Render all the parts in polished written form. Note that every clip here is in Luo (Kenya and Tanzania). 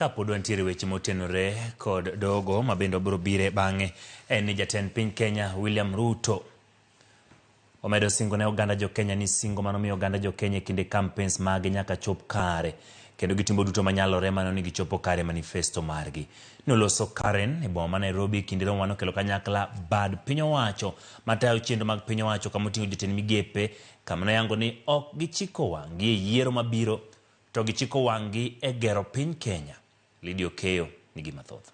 Kapod wantiere weche motenore kod dogo ma bende wabiro bire bang'e en ni jatend piny Kenya William Ruto omedo singo ne oganda jo Kenya ni singo mane omiyo oganda jo Kenya e kinde campaigns mage nyaka chop kare kendo gitimo duto manyalore mano ni gichopo kare manifesto margi. Noloso Karen e boma ma Nairobi e kinde romo mane okelo kanyakla bad piny owacho matayo chenro mag piny owacho kama oting'o jotend migepe kama noyango ni ok gichiko wang'gi e yiero mabiro to gichiko wang'gi e gero piny Kenya. Lydia Okeyo nigi mathoth.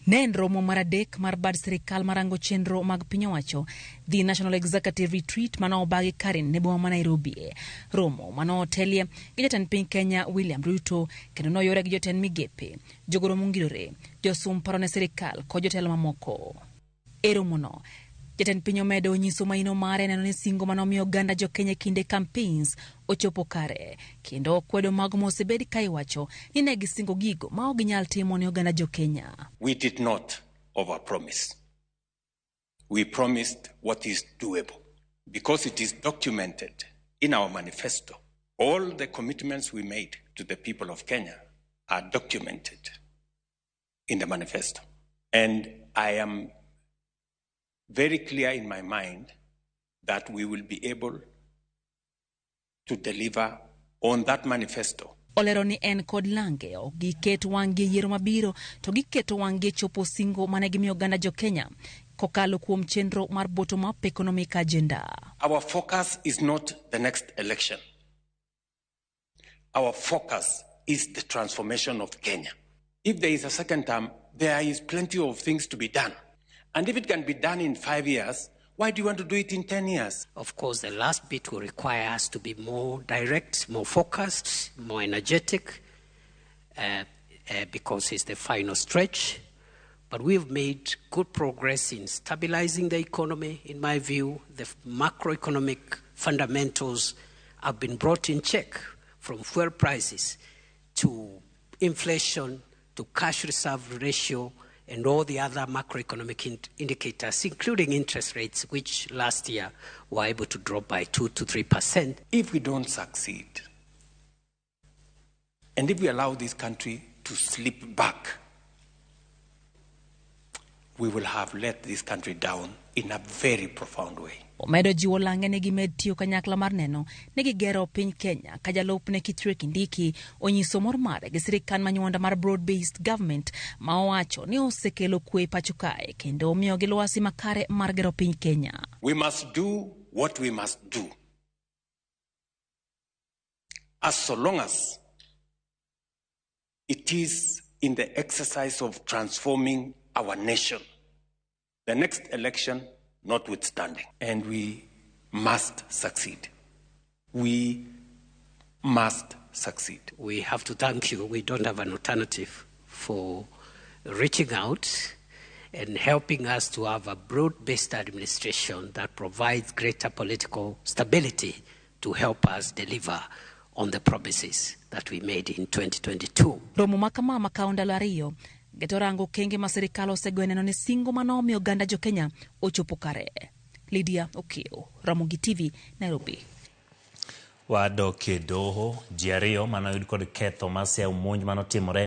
Ne en romo mar adek mar bad sirikal marango chenro mag piny owacho, The National Executive Retreat mane obagi Karen e boma ma Nairobi. Romo mane otelie gi jatend piny Kenya William Ruto kendo noyore gi jotend migepe, jogoro mongirore, josum paro ne sirikal kod jotelo mamoko. E romono, jatend piny omedo onyiso maino mare neno ni singo mane omiyo oganda jo Kenya e kinde campaigns ochopo kare kendo okwedo mago mosebed ka iwacho ni ne gisingo gigo ma ok ginyal timo ne oganda jo Kenya. We did not overpromise. We promised what is doable because it is documented in our manifesto. All the commitments we made to the people of Kenya are documented in the manifesto. And I am very clear in my mind that we will be able to deliver on that manifesto. Olero ni en kod lange ok giket wang'gi e yiero mabiro to giketo wang'gi e chopo singo mane gimiyo oganda jo Kenya kokalo kuom chenro mar bottom up economic agenda. Our focus is not the next election. Our focus is the transformation of Kenya. If there is a second term, there is plenty of things to be done. And if it can be done in 5 years, why do you want to do it in 10 years? Of course, the last bit will require us to be more direct, more focused, more energetic, because it's the final stretch. But we've made good progress in stabilizing the economy. In my view, the macroeconomic fundamentals have been brought in check, from fuel prices to inflation to cash reserve ratio and all the other macroeconomic indicators, including interest rates, which last year were able to drop by 2 to 3%. If we don't succeed, and if we allow this country to slip back, we will have let this country down in a very profound way. Omedo jiwo lange ni gimed tiyo kanyakla mar neno ni gigero piny Kenya ka jalupne Kithure Kindiki onyiso mor mare gi sirikal manyuonda mar broad based government ma owacho ni osekelo kwe e pacho kae kendo omiyogi lwasi makare mar gero piny Kenya. We must do what we must do. As so long as it is in the exercise of transforming our nation, the next election notwithstanding, and we must succeed. We must succeed. We have to thank you. We don't have an alternative for reaching out and helping us to have a broad-based administration that provides greater political stability to help us deliver on the promises that we made in 2022. Romo ma kama makawo ndalo ariyo geto rango okenge ma sirikal osego e neno ni singo mane omiyo oganda jo Kenya ochopo kare. Lydia Okeyo, Ramogi TV, Nairobi. Wadok e doho, ji ariyo mane oyud kod ketho mar siayo monj mane otimore.